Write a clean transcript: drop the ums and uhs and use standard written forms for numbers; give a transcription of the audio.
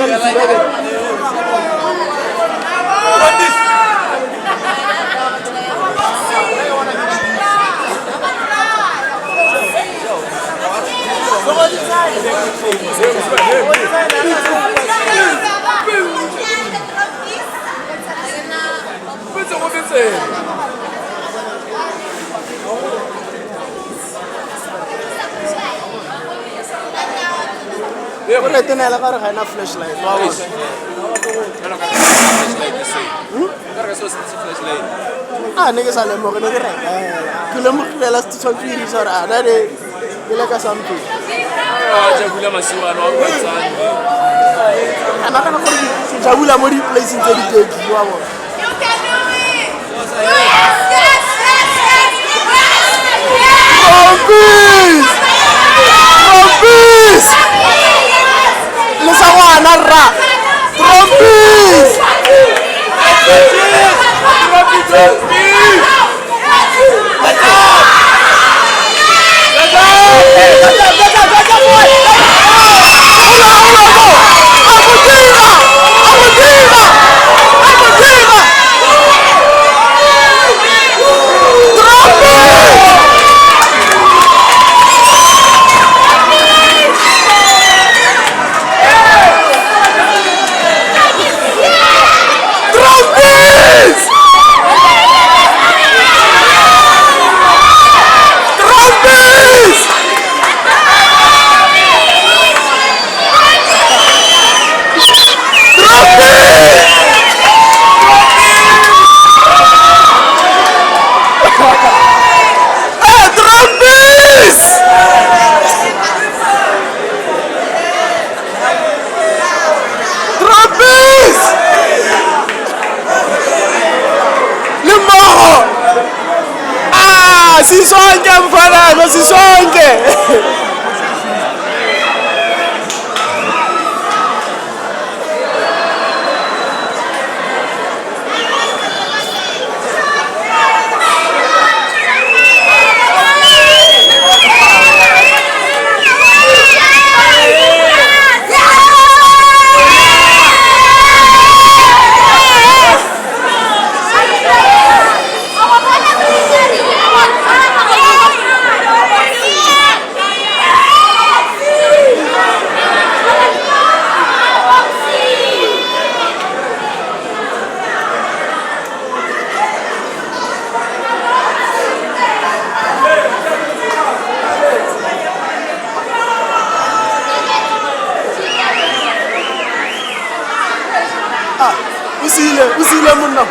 ka lefuba ke. Go retenela ka re ga ena flashlight wa bona. A ne ke sa lemoge, ne ke reka ke lemogile la se tshwanetse o dirisa gore a na ne ke leka something. A nagana gore ke jabula mo di-placeng tse di teki wa bona. Trompies! Trompies! Le sa ngwana rra! Trompies! Trompies! Trompies! Trompies! Eh, Trompies! Trompies! Le mmogo! Ah, sisonke mfana, sisonke. Ah, o siile, o siile monna.